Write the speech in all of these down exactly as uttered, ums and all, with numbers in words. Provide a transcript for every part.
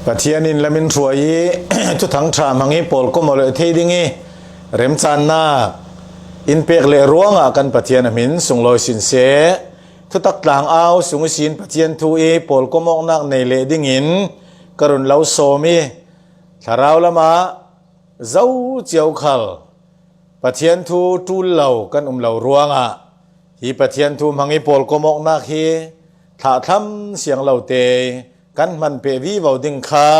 Pathian in lamin hruai i Thuthang ṭha hmang i pawlkawm awleh thei ding i remchannak in pek leh ruangah kan Pathian a hmin sunglawi sin seh. Thutak tlang au sung ihsin Pathian thu i pawlkawm awknak nei leh dingin ka run lo sawm i thlarau lamah zo cio khal Pathian thu ṭul lo kan um lo ruangah hi Pathian thu hmang i pawlkawm awknak hi thlahthlam siang lote kan hman peh vivo ding kha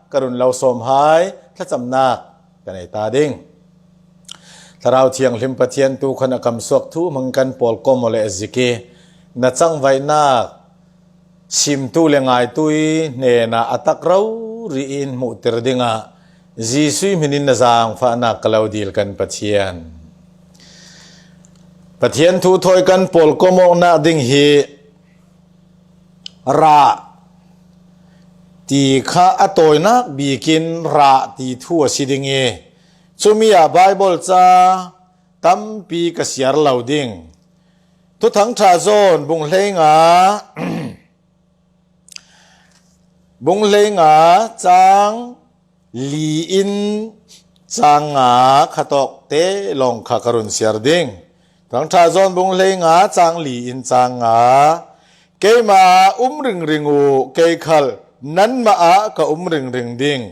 ka run lo sawm hai thlacamnak ka nei ta ding. Thlarau Thianghlim Pathian tu khan a kamsuak thu hmang kan pawlkawm awleh zik i na cangvaihnak simtu le ngaitu i hnenah a tak rori in hmuhtir dingah Jesuh hminin na zangfahnak ka lo dil kan Pathian. Pathian thu thawi kan pawlkawm awknak ding hi rah ti kha a tawinak bikin rah ti thu a si ding i cumi ah Bible ca tampi ka siar lo ding. Thuthang ṭha John bung hleinga bung hleinga chang li in chang nga khatawk te lawng kha ka run siar ding. Thuthang ṭha John bung hleinga chang li in chang nga, keimah ah um ringring uh, kei khal nanmah ah ka um ringring ding.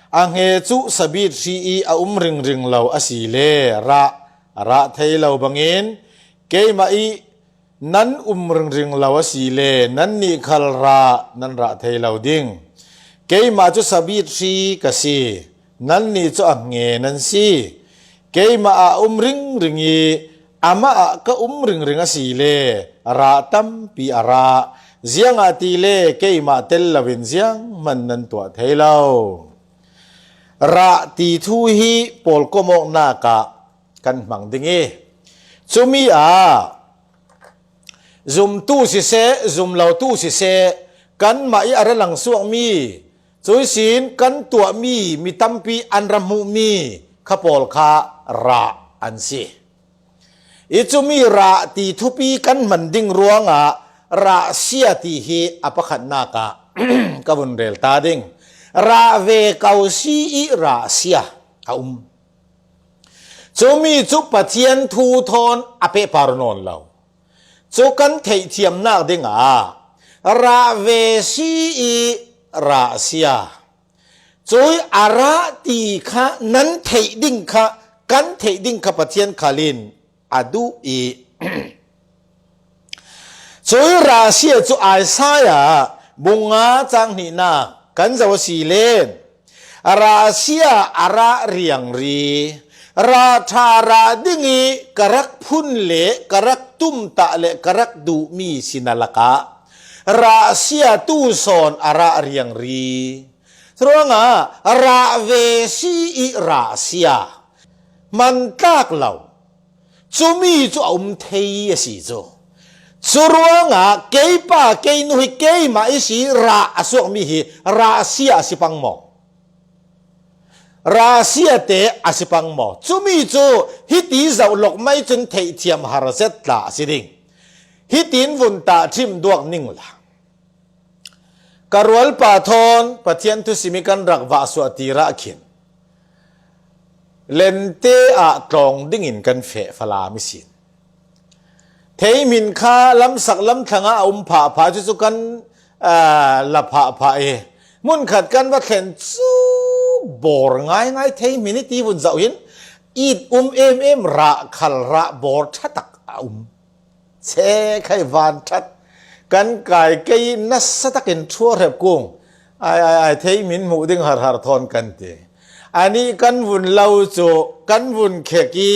A hnge cu sabit hri i a um ringring lo a si le rah a rah thei lo bangin keimah i nan um ringring lo a si le nannih khal rah nan rah thei lo ding. Keimah cu sabit hri ka si, nannih cu a hnge nan si. Keimah ah um ringring i amah ah ka um ringring a si le rah tampi a rah, ziangahtile keimah tel loin zianghman nan tuah thei lo. Rah ti thu hi pawlkawm awknak ah kan hmang ding i cumi ah zumtu siseh, zumlotu siseh, kanmah i a ra langsuakmi, cuihsin kan tuahmi mi tampi an ra hmuhmi kha pawl kha rah an si. I cumi rah ti thupi kan hman ding ruangah rahsia ti hi a pakhatnak ah ka vun rel ta ding. Rah ve ko si i rahsia a um. Cumi cu Pathian thu thawn a pehpar nawn lo. Cu kan theihthiamnak dingah rah ve si i rahsia. Cui a rah ti kha nan theih ding kha, kan theih ding kha Pathian khal in a duh i cui rahsia cu Isaiah bung nga cang hnihnak kan zoh a si len, rahsia a rah riangri, rah ṭha rah ding i ka rak phun le ka rak tumtah le ka rak duhmi si na lakah rahsia tu sawn a rah riangri. Curuangah rah ve si i rahsia hmantlak lo. Cumi cu a um thei a si cu. Curuangah kei pa, kei nu hi keimah i si rah a suakmi hi rahsia a si pang maw? Rahsia te a si pang maw? Cumi cu hiti zoh lawk mai cun theihthiam har zet tla a si ding. Hitin vun tahṭhim duak ning la. Ka rualpa thawn Pathian thusim i kan rak vahsuah tirah khin lente ah tlawng dingin kan feh Falam ihsin. Theihmin kha lamsak lamthlang ah a um phahphah, cucu kan, aa, la phahphah i hmunkhat kan va thlen cu bawr ngaingai theihmin i ti vun zoh hin it um emem, rah khal rah bawr ṭhatak a um. Che khai van ṭhat kan kai kei nasa takin ṭhuahrep kung. Ai, ai, ai, theihmin hmuh ding harhar thawn kan ti. Anih kan vun lo cu kan vun khek i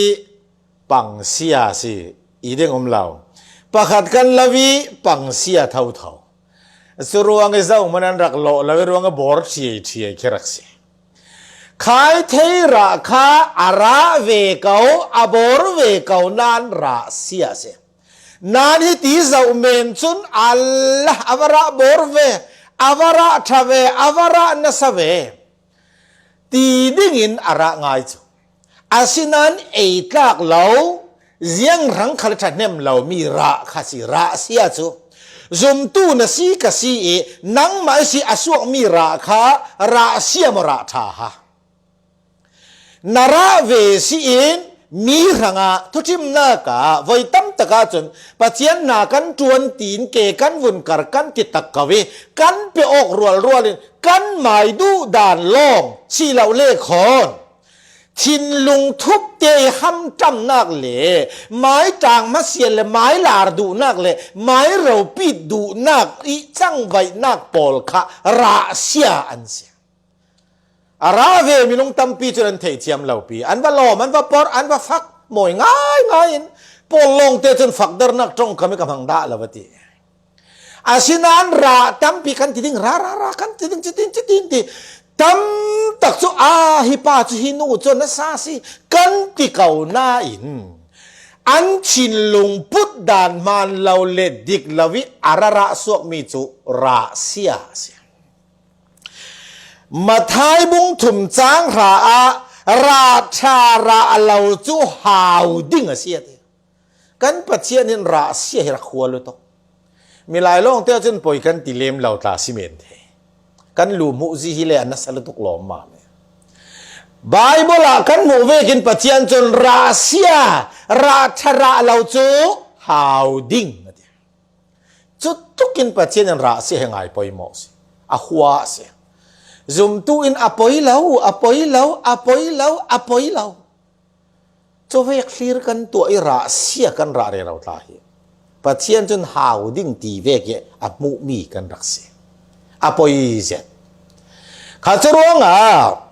pangsia si i ding um lo. Pakhat kan lo i pangsia thotho. Curuang i zoh hmun an rak lawh lo i ruang a bawr ṭhiai ṭhiai khi rak si. Khai thei rah kha a rah ve ko, a bawr ve ko, nan rah sia si. Nan hiti zoh men cun a la, a va rah bawr ve, a va rah ṭha ve, a va rah nasa ve ti dingin a rah ngai cu. Asinan ei tlak lo, ziang hrang khal ṭhahnem lomi rah kha si, rah sia cu. Zumtu na si ka si i, nangmah i si a suakmi rah kha, rah sia maw rah tha ha? Na rah ve si in, mi hrangah thuṭhimnak ah voi tam takah cun Pathian hna kan ṭuan tiin ke kan vun kar kan ti tak ko i, kan pe awk rualrual in kan mai duh dan lawng si lo le khawn, thinlung thupte i hamṭamnak le mai ṭang hmasial le mai lar duhnak le mai ropit duhnak i cangvaihnak pawl kha rah sia an si. A rah ve minung tampi cun an theithiam lo pi. An va lawm, an va porh, an va fak mawi ngaingai in, pawl lawngte cun fakdarnak ṭongkam i ka hmang dah lo a ti. Asinain rah tampi kan ti ding, rah, rah, rah kan ti ding, citin, citin ti. Tam tak cu, a, hi pa cu hi nu cu na sa si, kan ti ko nain, an thinlung put dan hmaan lo le dik lo i a rah rah suakmi cu rah sia a si. Mathai bung thum cang hra ah rah tha rah lo cu hau ding a si a ti. Kan Pathian in rah sia hi rak khua lutuk. Milai lawngte cun poi kan ti lem lo tla si men the. Kan lu hmuh zi hi le a nasa lutuk lawm mah me. Baibal ah kan hmuh vekin Pathian cun rah sia, rah tha rah lo cu hau ding a ti. Cutukin Pathian in rah sia he ngai poimawh si. A khua a si. Zumtu in a poi lo, a poi lo, a poi lo, a poi lo. Cuvek thlir kan tuah i rah sia kan rah rero tla hi. Pathian cun hau ding ti vek i a hmuhmi kan rak si. A poi zet. Kha cu ruangah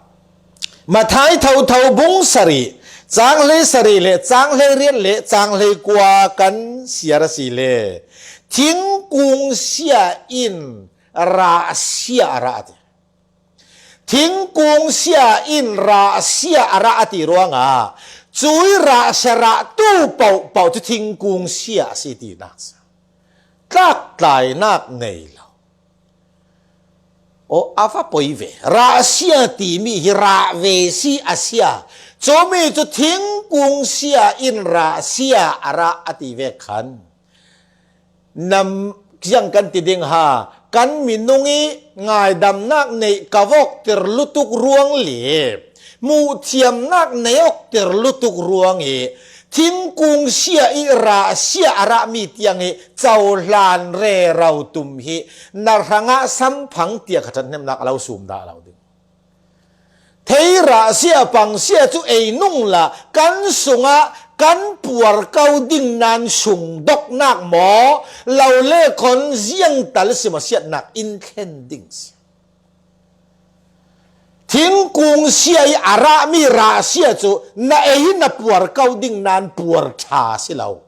Mathai thotho bung sarih, cang hlei sarih le cang hlei riat le cang hlei kua kan siar a si le thingkung sia in rah sia a rah a ti. Thingkung sia in rah sia a rah a ti ruangah cui rah sia rah tu paohpaoh cu thingkung sia a si tinak si. Tlaktlainak nei lo. Aw, a va poi ve. Rah sia timi hi rah ve si a sia. Cumi cu thingkung sia in rah sia a rah a ti ve khan. Nam ziang kan ti ding ha, kan minung i ngaidamnak neih ka vokter lutuk ruang le hmuhthiamnak nei awkter lutuk ruang i thingkung sia i rah sia a rahmi tiang i cohlan rero tum hi na hrangah samphang tiah ka ṭhathnemnak a lo sum dah lo ding. Thei rah sia pang sia cu ei nung la kan sungah kan puar ko ding nan sungdoknak maw lo le khawn ziangtal si maw siatnak in thlen ding si. Thingkung sia i a rahmi rah sia cu na ei na puar ko ding nan puar ṭha a si lo.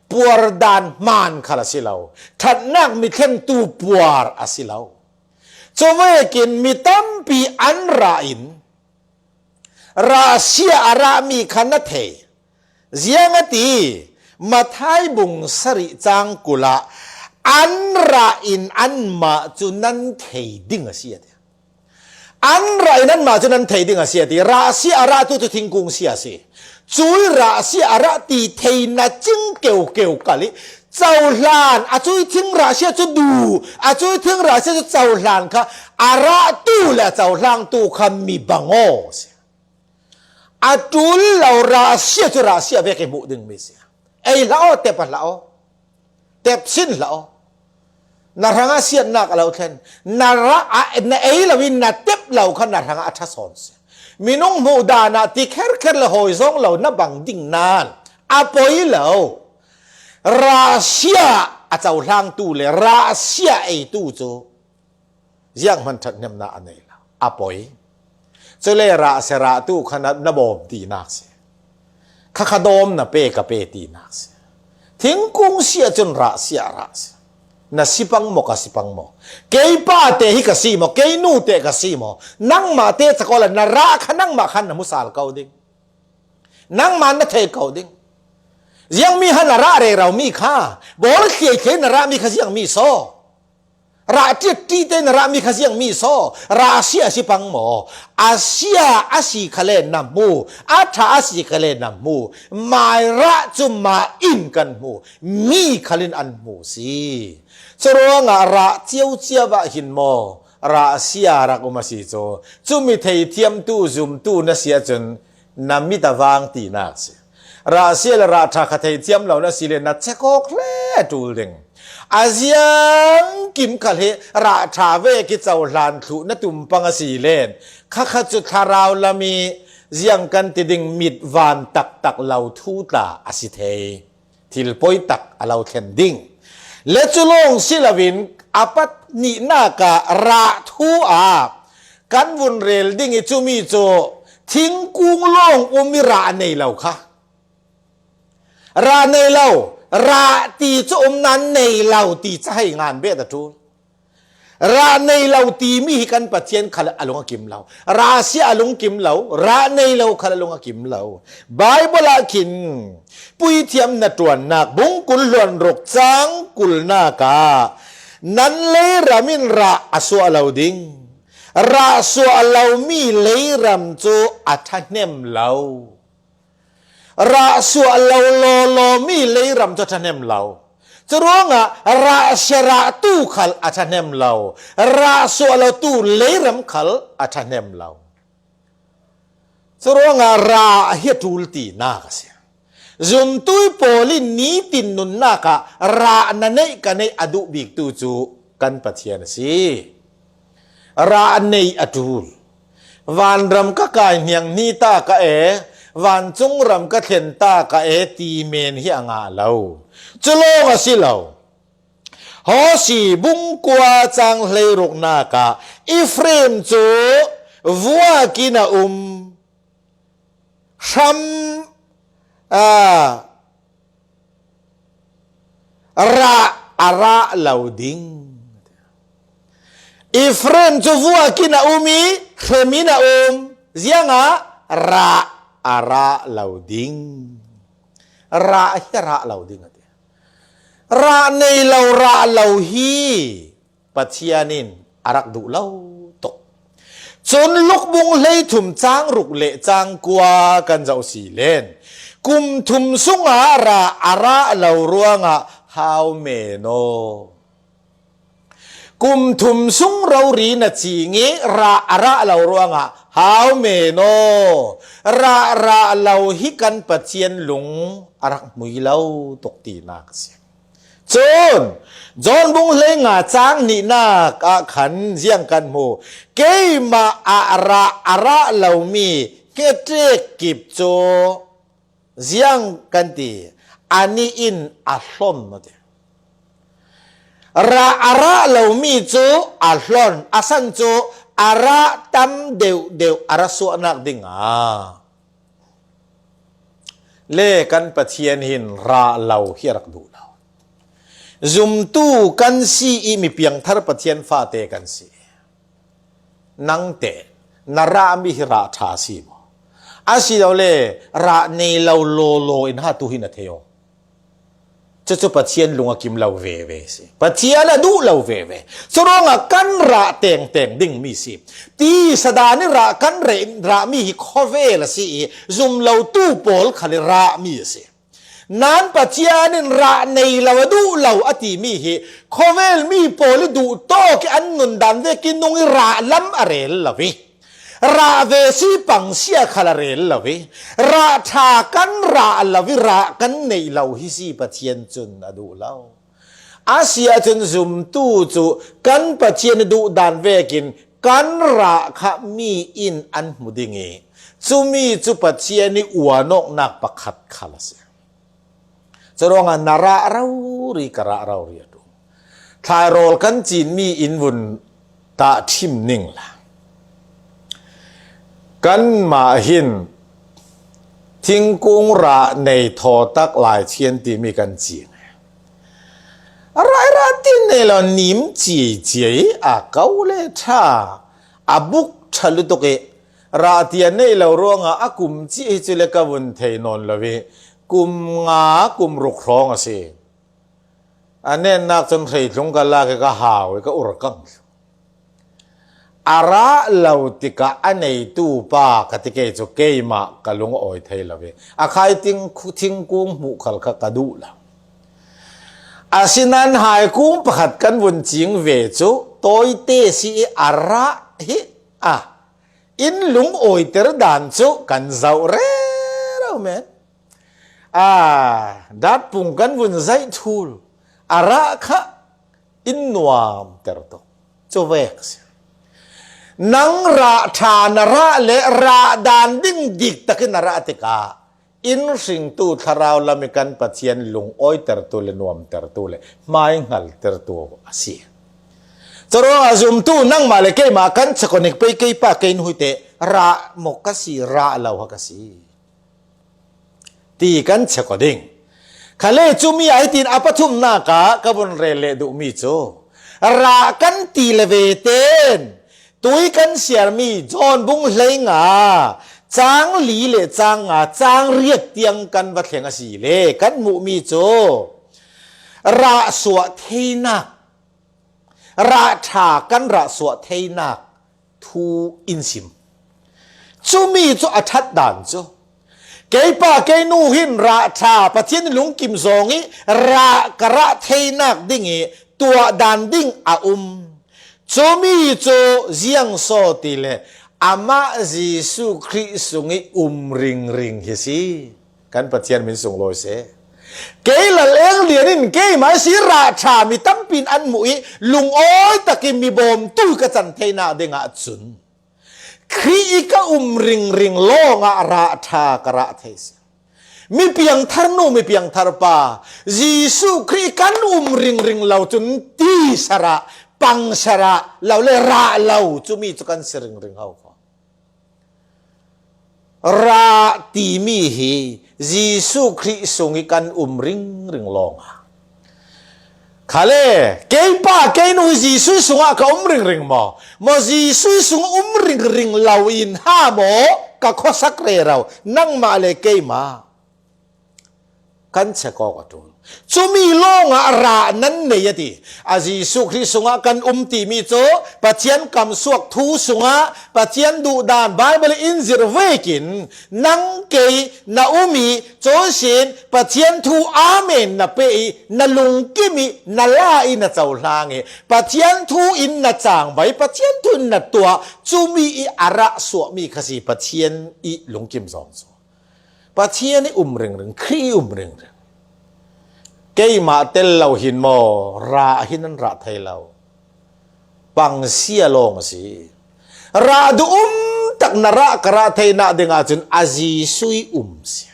Puar dan hmaan khal a si lo. Ṭhatnak mi thlentu puar a si lo. Cuvekin mi tampi an rah in rah sia a rahmi kha na thei. Ziang a ti, Mathai bung sarih cang kul ah an rah in anmah cu nan thei ding a si a ti. An rah in anmah cu nan thei ding a si a ti. Rah sia a rahtu cu thingkung sia a si. Cui rah sia a rah ti thei na cing keukeu kal i cohlan a cui thing rah sia cu du, a cui thing rah sia cu cohlan kha a rahtu le a cohlangtu kha mi bang aw si. A ṭul lo rah sia cu rah sia vek i hmuh ding mi si. Ei hlah aw, tep a hlah aw. Tep sin hlah aw. Na hrangah siatnak a lo thlen. Na rah a, na ei lo in na tep lo kha na hrangah a ṭha sawn si. Minung hmuh dan ah ti kherkher le hawi zawng lo na bang ding nan a poi lo. Rah sia a cohlangtu le rah sia eitu cu zianghman ṭhathnemnak a nei lo. A poi. Cule rah sia rahtu kha na, na bawm tinak si. Kha kha dawm na pe ka pe tinak si. Thingkung sia cun rah sia rah si. Na si pang maw, ka si pang maw? Kei pa te hi ka si maw? Kei nu te ka si maw? Nangmah te cakaw la na rah kha nangmah khan na hmu sal ko ding. Nangmah na thei ko ding. Ziangmi kha na rah rero mi kha, bawl thliaithliai na rah mi kha ziangmi saw. Rah ṭiatṭite na rah mi kha ziang mi saw, rah sia a si pang maw? A sia a si kha le na hmu, a ṭha a si kha le na hmu. Mai rah cu mah in kan hmu, mi khal in an hmu si. Curuangah rah ciociau ah hin maw, rah sia rak um a si cu. Cumi theithiamtu zumtu na si ahcun na mit a vang tinak si. Rah sia le rah ṭha kha theithiam lo na si le na cekawk hle a ṭul ding. A ziangkim khal hi rah ṭha vek i cohlan thluh na tum pang a si len, khakha cu thlarau lam i ziang kan ti ding, mit van taktak lo thu tla a si thei. Thil poi tak a lo thlen ding. Le cu lawng si loin a pat nihnak ah rah thu ah kan vun rel ding i cumi cu thingkung lawng um i rah nei lo kha. Rah nei lo, rah ti cu um nan nei lo ti ca hei ngan bet a ṭul. Rah nei lo timi hi kan Pathian khal a lung a kim lo. Rah sia a lung kim lo, rah nei lo khal a lung a kim lo. Baibal ah khin Puithiam Hnaṭuannak bung kul hluan ruk cang kulnak ah nan leiram in rah a suah lo ding. Rah suah lomi leiram cu a ṭhahnem lo. Rah suah lo lawlaw mi leiram cu a ṭhahnem lo. Curuangah rah sia rah tu khal a ṭhahnem lo. Rah suah lo tu leiram khal a ṭhahnem lo. Curuangah rah hi a ṭul tinak a si. Zumtu pawl in nitin nunnak ah rah na neih ka neih a duh biktu cu kan Pathian a si. Rah nei a ṭul. Vanram ka kai hnianghni ta ka e, vancung ram ka thlen ta ka e ti men hi a ngah lo. Cu lawng a si lo. Hawsi bung kua cang hleiruknak ah Efraim cu vuak in a um. Hram, aa, rah a rah lo ding. Efraim cu vuak in a um i hrem in a um. Ziangah rah a rah lo ding. Rah hi a rah lo ding a ti. Rah nei lo, rah lo hi Pathian in a rak duh lo tuk. Cun Luk bung hleithum cang ruk le cang kua kan zoh si len, kum thum sungah rah a rah lo ruangah hau men aw. Kum thum sung rori na cing i rah a rah lo ruangah hau men aw. Rah rah lo hi kan Pathian lung a rak hmui lo tuk tinak a si. Cun John bung hleinga cang hnihnak ah khan ziang kan hmu? Keimah ah rah a rah lomi hneṭek kip cu ziang kan ti, anih in a hlon a ti. Rah a rah lomi cu a hlon, a san cu a rah tam deuhdeuh a ra suahnak dingah le kan Pathian hin rah lo hi a rak duh lo. Zumtu kan si i mi piangthar Pathian fate kan si. Nang teh na rahmi hi rah ṭha a si maw? Asilole rah nei lo lawlaw in ha tu hi na thei aw. Cucu Pathian lung a kim lo veve si. Pathian a duh lo veve. Curuangah kan rah tengteng dingmi si. Tisa dan i rah kan reh, rahmi hi khawvel a si i zum lotu pawl khal i rahmi a si. Nan Pathian in rah nei lo a duh lo a timi hi khawvel mi pawl i duh tawk i an nundan vekin nung i rah lam a rel lo i rah ve si pang sia khal a rel lo i rah ṭha kan rah lo i rah kan neih lo hi si Pathian cun a duh lo. A si ahcun zumtu cu kan Pathian i duh dan vekin kan rah kha mi in an hmu ding i cumi cu Pathian i uanawknak pakhat khal a si. Curuangah na rah rori, ka rah rori a ṭul. Thlairawl kan cinmi in vun tahṭhim ning la. Kanmah hin thingkung rah nei thawtak Lai Thian timi kan cing. A rah i rah tin nei lo, nim ciaiciai a ko le ṭha, a buk ṭha lutuk i rah tiah neih lo ruangah a kum cih hi cu le ka vun thei nawn lo i kum nga kum ruk hrawng a si. A nennak cun hreitlung ka lak i ka hau i ka ur kang. A rah lo tikah a neitu pa ka ti kei cu keimah ka lungawi thei lo i a khai ting, thingkung hmuh khal kha ka duh lo. Asinain hai kung pakhat kan vun cing ve cu tawite si i a rah hi a in lungawiter dan cu kan zoh rero men. A datpung kan vun zaih thul a rah kha in nuamter tuk. Cu vek si. Nang rah ṭha na rah le rah dan ding dik takin na rah tikah in hringtu thlarau lam i kan Pathian lungawitertu le nuamtertu le hmaihngaltertu a si. Curuangah zumtu nangmah le keimah kan chekawnik pei kei pa kei nu hi te rah mawk ka si, rah lo ha ka si ti kan chek aw ding. Khale cumi ah hitin a pathumnak ah ka vun rel leh duhmi cu rah kan ti le ve ten tui kan siarmi John bung hleinga cang li le cang nga cang riat tiang kan va thleng a si le kan hmuhmi cu rah suah theinak, rah ṭha kan rah suah theinak thu in sim. Cumi cu a ṭhat dan cu kei pa kei nu hin rah ṭha Pathian in lungkim zawng i rah ka rah theinak ding i tuah dan ding a um. Cumi cu ziang saw ti le amah Jesuh Khrih sung i um ringring hi si. Kan Pathian min sunglawi seh. Kei Lal Eng Lian in keimah si rah ṭha mi tampi in an hmuh i lungawi takin mi bawmtu ka can theinak dingah cun Khrih i ka um ringring lawngah rah ṭha ka rah thei si. Mi piangthar nu, mi piangthar pa, Jesuh Khrih i kan um ringring lo cun ti sarah, pang sarah, lo le rah lo cumi cu kan si ringring ho kho. Rah timi hi Jesuh Khrih sung i kan um ringring lawngah. Khale, kei pa, kei nu hi Jesuh sungah ka um ringring maw? Maw Jesuh sungah um ringring lo in ha maw? Ka khuasak rero, nangmah le keimah kan chek awk a ṭul. Cumi lawngah rah nan nei a ti. A Jesuh Khrih sungah kan um timi cu Pathian kamsuak thu sungah Pathian duhdan Baibal in zirh vekin nang kei na um i cun sin Pathian thu amen na pe i na lungkim i na la i na cohlang i Pathian thu in na cangbai, Pathian thu in na tuah, cumi i a rah suahmi kha si Pathian i lungkim zawng cu. Pathian i um ringring, Khrih i um ringring. Keimah tel lo hin maw, rah hin an rah thei lo. Pangsia lawng a si. Rah duh um tak na rah ka rah theinak dingah cun a Jesuh i um si.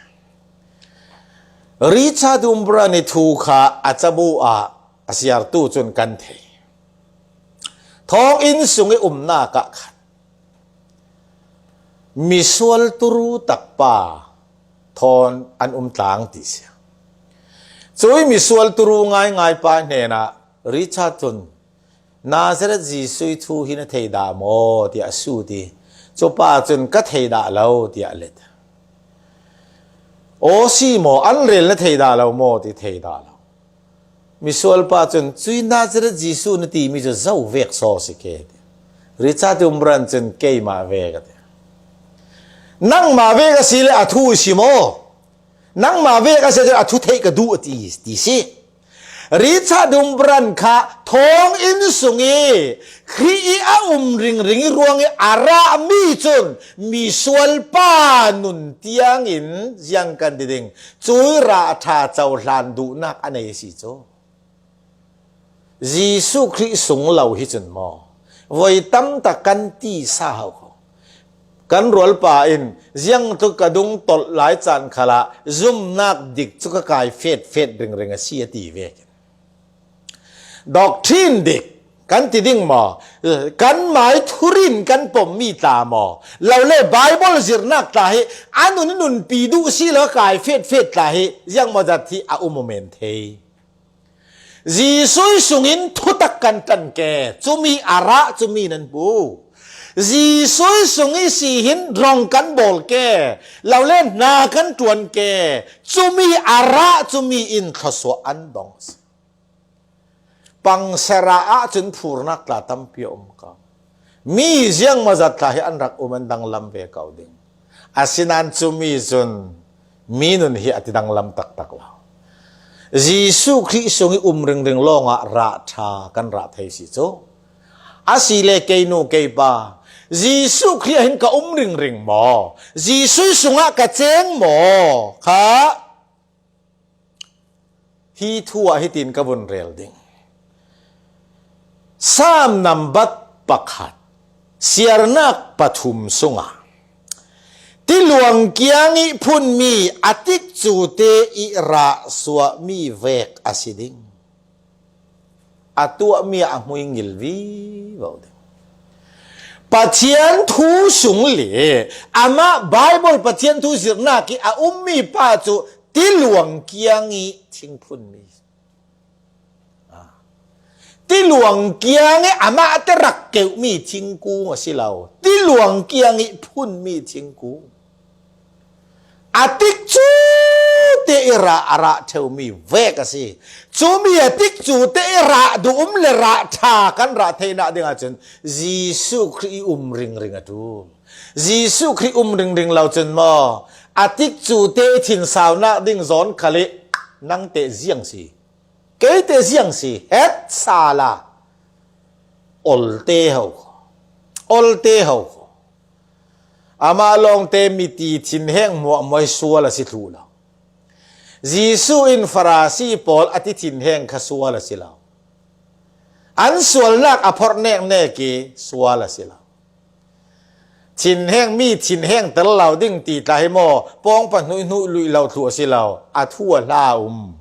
Richard Wurmbrand i thu kha a cabu ah a siartu cun kan thei. Thawnginn sung i umnak ah khan misual turu takpa thawn an um tlang ti si. Cui misual turu ngaingai pa hnenah Richard cun Nazareth Jesuh i thu hi na thei dah maw tiah a sut i cupa cun ka thei dah lo tiah a let. Aw si maw, an rel na thei dah lo maw ti thei dah lo. Misual pa cun, cui Nazareth Jesuh na timi cu zo vek saw si ke, ti. Richard Wurmbrand cun keimah vek a ti. Nangmah vek a si le a thu i si maw? Nangmah vek a si cun a thu theih ka duh a ti, ti si. Richard Wurmbrand kha thawnginn sung i Khrih i a um ringring i ruang i a rahmi cun misual pa nun tiangin ziang kan ti ding. Cui rah ṭha cohlan duhnak a nei a si cu. Jesuh Khrih sung lo hi cun maw, voi tam tak kan ti sa hau kho. Kan rualpa in ziang tluk ka dung tolh lai caan khalah zumnak dik cu ka kai fet fet ringring a si a ti vekin. Doctrine dik kan ti ding maw? Kan mai thurin kan pommi tla maw? Lo le Bible zirnak tla hi a nun i nunpi duh si lo kai fet fet tla hi ziang maw zat hi a um aw men thei. Jesuh sungin thutak kan ṭan ke, cumi a rah cumi nan hmu. Jesuh sung i si hin rong kan bawl ke, lo le hna kan ṭuan ke, cumi a rah cumi in thluasuah an dong a si. Pangserah ah cun phurnak tla tampi a um ko. Mi ziangmawzat tla hi an rak um an danglam ve ko ding. Asinain cumi cun mi nun hi a ti danglam taktak lo. Jesuh Khrih sung i um ringring lawngah rah ṭha kan rah thei si cu. A si le kei nu kei pa, Jesuh Khrih ah hin ka um ringring maw? Jesuh sungah ka ceng maw? Kha hi thu ah hitin ka vun rel ding. Saam nambat pakhat, siarnak pathum sungah tiluang kiang i phunmi a tikcu te i rah suahmi vek a si ding. A tuahmi ah a hmui ngil vivo ding. Pathian thu sung le amah Baibal Pathian thu zirhnak i a ummi pa cu tiluang kiang i thingphunmi. Tiluang kiang i amah te rak keuhmi thingkung a si lo. Tiluang kiang i phunmi thingkung. A tikcu te i rah a rah ṭheumi vek a si. Cumi a tikcu te i rah duh um le rah ṭha kan rah theinak ding ahcun Jesuh Khrih i um ringring a ṭul. Jesuh Khrih um ringring lo cun maw, a tikcu te i thinsaunak ding zawn khal i nang te ziang si. Kei te ziang si, het sala. Olte ho kho. Olte ho kho. Amah lawngte miti thinheng hmuahhmuah sual a si thluh lo. Jesuh in Farasi pawl a ti thinheng kha sual a si lo. An sualnak a phorh neknek i sual a si lo. Thinheng mi thinheng tel lo ding ti tla hi maw, pawngpa hnuihnuih luih lo thluh a si lo, a thu a hla um.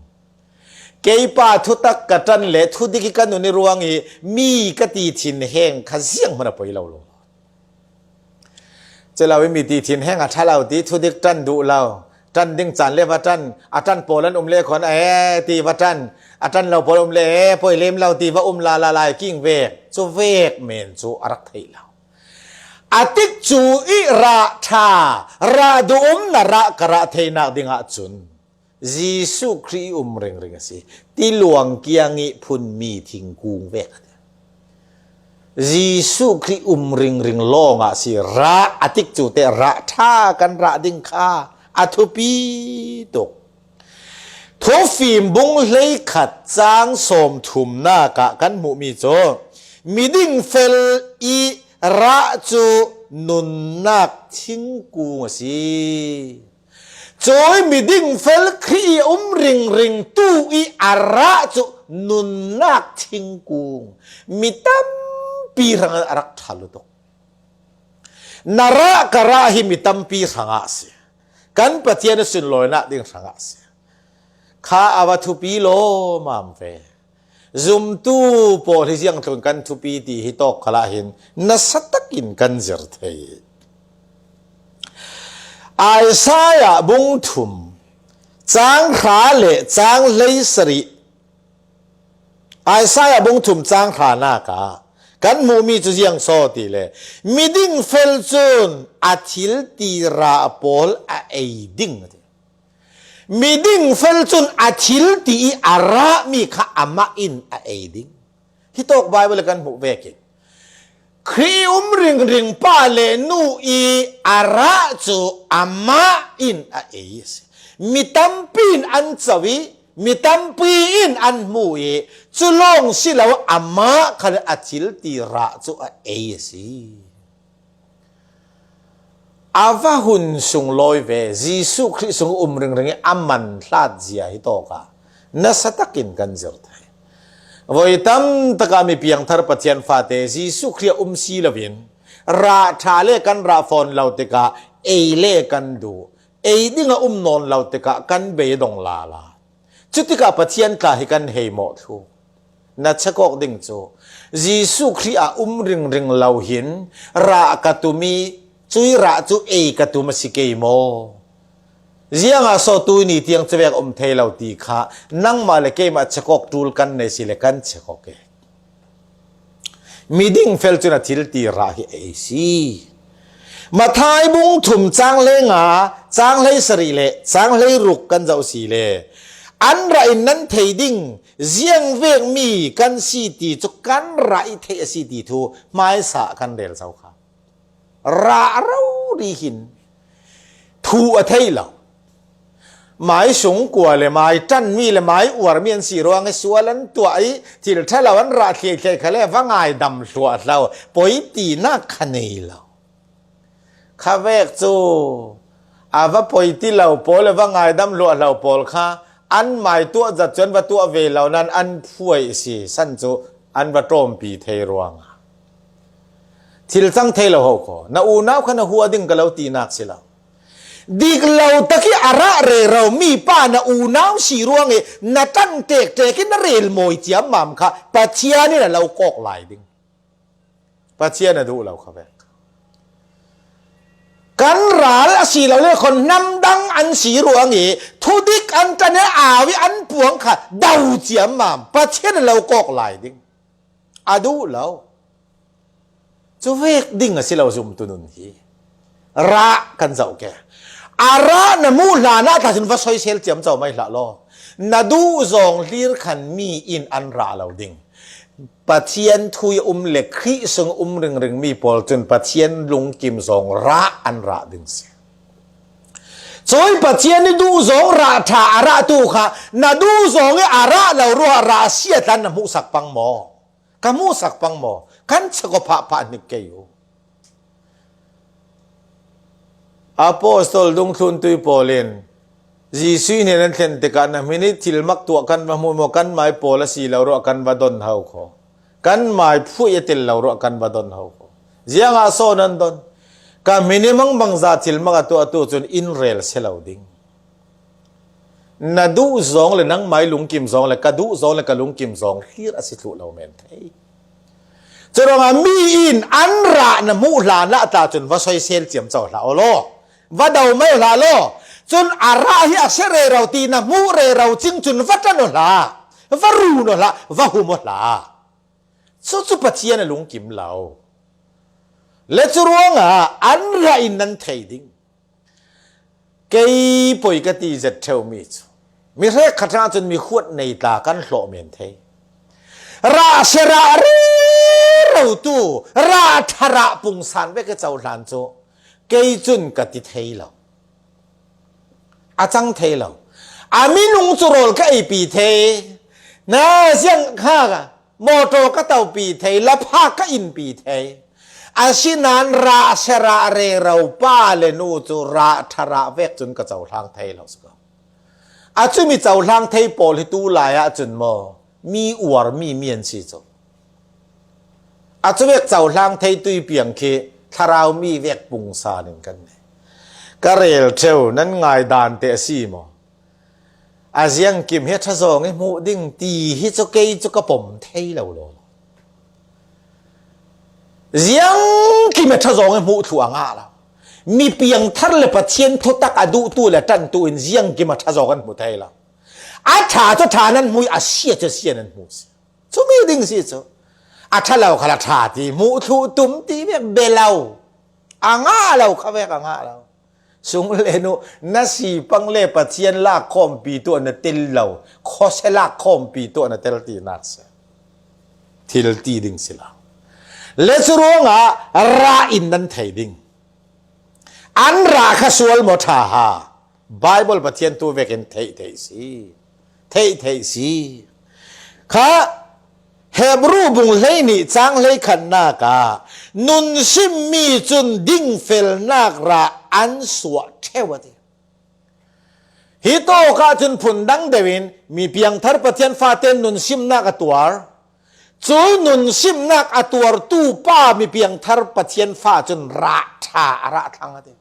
Kei pa thutak ka ṭan le thudik hi ka nun i ruang i mi ka ti thinheng kha zianghman a poi lo lo. Cu lo i mi ti thinheng a ṭha lo ti thudik ṭan duh lo, ṭan ding caan le va ṭan, a ṭan pawl an um le khawn e ti va ṭan, a ṭan lo pawl um le e poi lem lo ti va um lala lai king vek, cu vek men cu a rak theih lo. A tikcu i rah ṭha, rah duh um na rah ka rah theinak ding ahcun Jesuh Khrih i um ringring a si. Tiluang kiang i phunmi thingkung vek a ti. Jesuh Khrih um ringring lawngah si rah a tikcu te rah ṭha kan rah ding kha a thupi tuk. Thufim bung hleikhat cang sawmthumnak ah kan hmuhmi cu miding fel i rah cu nunnak thingkung a si. Cui miding fel Khrih i um ringring tu i a rah cu nunnak thingkung mi tampi hrang a rak ṭha lutuk. Na rah ka rah hi mi tampi hrangah a si. Kan Pathian a sunlawinak ding hrangah a si. Kha a va thupi lawmam ve. Zumtu pawl hi ziang tlun kan thupi ti hi tawk khalah hin nasa takin kan zir thei. Isaiah bung thum, cang hra le cang hleisarih, Isaiah bung thum cang hranak ah kan hmuhmi cu ziang so ti le miding fel cun a thil ti rah pawl a ei ding a ti. Miding fel cun a thil ti i a rahmi kha amah in a ei ding. Hi tawk Baibal kan hmuh vekin Khrih um ringring pa le nu i a rah cu amah in a ei a si. Mi tampi in an co i mi tampi in an hmu i cu lawng si lo amah khal a thil ti rah cu a ei a si. A va hun sunglawi ve, Jesuh Khrih sung um ringring i a man hlat zia hi tawk ah nasa takin kan zir thei. Voi tam takah mi piangthar Pathian fate Jesuh Khrih a um si loin rah ṭha le kan rah fawn lo tikah ei le kan duh, ei ding a um nawn lo tikah kan beidong lala. Cutikah Pathian tla hi kan hei mawh thlu. Na chekawk ding cu Jesuh Khrih ah um ringring lo hin rah ka tum i cui rah cu ei ka tum a si kei maw? Ziangah so tuni tiang cuvek um thei lo ti kha nangmah le keimah chekawk ṭul kan nei si le kan chekawk e. Miding fel cun a thil ti rah hi ei si. Matthai bung thum cang hleinga, cang hleisarih le cang hleiruk kan zoh si le an rah in nan thei ding, ziang vek mi kan si ti cu kan rah i theih a si ti thu hmaisa kan rel zo kha. Rah rori hin thu a thei lo. Mai sung kua le mai ṭanmi le mai uarmi an si ruangah sual an tuah i thil ṭha lo an rah thliaithliai kha le va ngaidam hluahhlo, poi tinak kha nei lo. Khavek cu a va poi ti lo pawl le va ngaidam hluahhlo pawl kha an mai tuah zat cu an va tuah ve lo nain an phuai a si san cu an va ṭawmpi thei ruangah thil cang thei lo ho kho. Na unau kha na hua ding ka lo tinak si lo. Dik lo tak i a rah rero mi pa na unau si ruang i na ṭan ṭekṭek i na rel mawi ciammam kha Pathian in a lo kawk lai ding. Pathian a duh lo kha vek. Kan ral a si lo le khawn hnam dang an si ruang i thudik an ṭan i au i an puang kha do ciammam Pathian a lo kawk lai ding. A duh lo. Cu vek ding a si lo zumtu nun hi. Rah kan zoh ke. A rah na hmuh hlan ah tla cun va soisel ciamco mai hlah law. Na duh zawng hlir khan mi in an rah lo ding. Pathian thu i um le Khrih sung um ringring mi pawl cun Pathian lungkim zawng rah an rah ding si. Cui Pathian i duh zawng rah ṭha a rah tu kha na duh zawng i a rah lo ruah rah a si a tlan na hmuhsak pang maw? Ka hmuhsak pang maw? Kan chak aw phah phah hnik kei u. Apostol dungthluntu pawl in Jesuh hnen an thlen tikah na hmin i thil mak tuah kan va hmu maw? Kan mai pawl a si lo ruah kan va don ho kho. Kan mai phuih a tel lo ruah kan va don ho kho. Ziangah sawn an don? Ka hmin i mangbangza thil mak a tuah tu cun in rel si lo ding. Na duh zawng le nangmai lungkim zawng le ka duh zawng le ka lungkim zawng hlir a si thluh lo men thei. Curuangah mi in an rah na hmuh hlan ah tla cun va soisel ciamco hlah aw law, va do mai hlah law. Cun a rah hi a si rero ti na hmuh rero cing cun va ṭan aw hlah, va run aw hlah, va hum aw hlah. Cucu Pathian a lungkim lo. Le curuangah an rah in nan thei ding. Kei poi ka ti zet ṭheumi cu mi hrekkhat hrang cun mi huat nei tla kan hlawh men thei. Rah se rah rero tu rah ṭha rah pungsan vek i cohlan cu kei cun ka ti thei lo. A cang thei lo. A minung cu rawl ka eipi thei. Na ziang kha mawṭaw ka topi thei, lapha ka inpi thei. Asinain rah se rah rero pa le nu cu rah ṭha rah vek cun ka cohlang thei lo si ko. A cumi cohlang thei pawl hi tu lai ah cun maw mi uar mi mi an si cu. A cuvek cohlang thei tuipiang khi thlarau mi vek pungsan in kan nei. Ka rel ṭheu nan ngai dan te a si maw? A ziangkim hi a ṭha zawng i hmuh ding ti hi cu kei cu ka pom thei lo law. Ziangkim a ṭha zawng i hmuh thluh a ngah lo. Mi piangthar le Pathian thutak a duhtu le ṭantu in ziangkim a ṭha zawng an hmu thei lo. A ṭha cu ṭha nan hmu i a sia cu sia nan hmu si. Cumi ding si cu a ṭha lo kha la ṭha ti hmuh thluh tum ti vek bia lo. A ngah lo kha vek a ngah lo. Sung le nu na si pang le Pathian lak khawmpi tuah na tel lo, khawsia lak khawmpi tuah na tel tinak si. Thil ti ding si lo. Le cu ruangah rah in nan thei ding. An rah kha sual maw ṭha ha? Baibal Pathian tu vekin theih theih si. Theih theih si. Kha Hebru bung hleihnih cang hleikhatnak ah nun simmi cun dingfelnak rah an suah ṭheu a ti. Hi tawk ah cun phundang deuh in mi piangthar Pathian fate nun simnak a tuar. Cu nun simnak a tuartu pa mi piangthar Pathian fa cun rah ṭha a rah thlang a ti.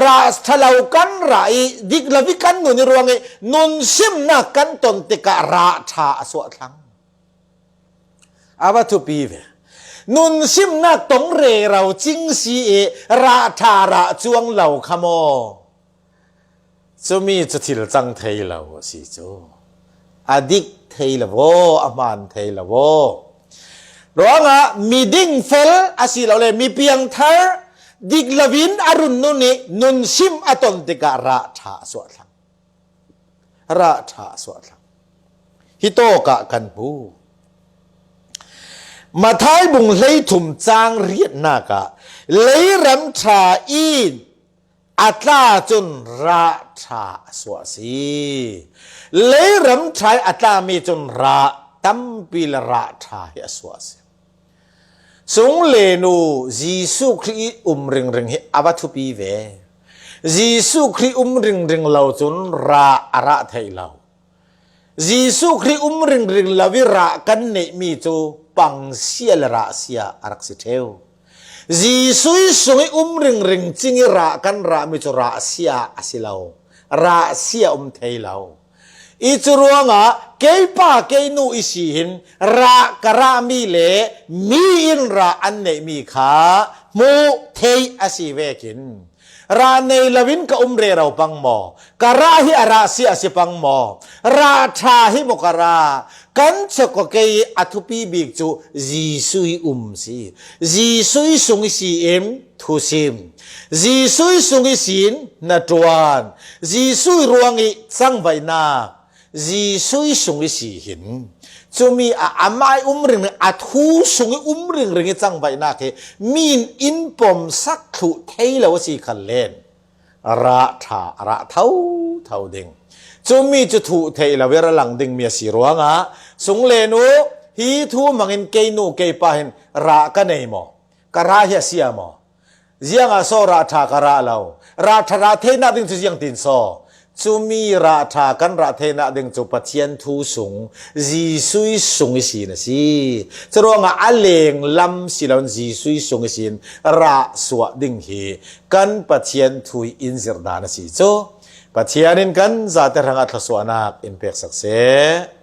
Rah ṭha lo kan rah i dik lo i kan nun i ruang i nun simnak kan ton tikah rah ṭha a suah thlang. A va thupi ve. Nun simnak tong rero cing si i rah ṭha rah cuang lo kha maw? Cumi cu thil cang thei lo a si cu. A dik thei lo aw, a hmaan thei lo aw. Ruangah mi dingfel a si lo le mi piangthar dik loin a run nun i nun sim a ton tikah rah ṭha a suah thlang. Rah ṭha a suah thlang. Hi tawkah kan pu. Mathai bung hleithum chang riatnakah, leiram ṭha in a tla cun rah ṭha a suah a si. Leiram ṭha in a tlami cun rah tampi le rah ṭha hi a suah a si. Sung le nu Jesuh Khrih i um ringring hi a va thupi ve. Jesuh Khrih um ringring lo cun rah a rah theih lo. Jesuh Khrih um ringring lo i rah kan neihmi cu pangsia le rahsia a rak si ṭheu. Jesuh sung i um ringring cing i rah kan rahmi cu rahsia a si lo. Rahsia um thei lo. I cu ruangah kei pa kei nu i si hin rah ka rahmi le mi in rah an neihmi kha hmuh theih a si vekin, rah nei loin ka um rero pang maw? Ka rah hi a rahsia a si pang maw? Rah ṭha hi maw ka rah? Kan chawk kei a thupi bik cu Jesuh i um si. Jesuh sung i si in thusim. Jesuh sung i si in hnaṭuan. Jesuh ruang i cangvaihnak. Jesuh sung i si hin cumi a amah i um ringring, a thu sung i um ringring i cangvaihnak hi mi in in pomsak thluh thei lo a si khan len rah ṭha a rah thotho ding. Cumi cu thuh theih lo i ra lang dingmi a si ruangah sung le nu hi thu hmangin kei nu kei pa hin rah ka nei maw? Ka rah hi a sia maw? Ziangah so rah ṭha ka rah lo? Rah ṭha rah theinak ding cu ziangtin so? Cumi rah ṭha kan rah theinak ding cu Pathian thu sung, Jesuh sung i si na si. Curuangah a lenglam si loin Jesuh sung i si in rah suah ding hi kan Pathian thu i in zirh dan a si cu. Pathian in kan zate hrangah thluasuahnak in peksak seh.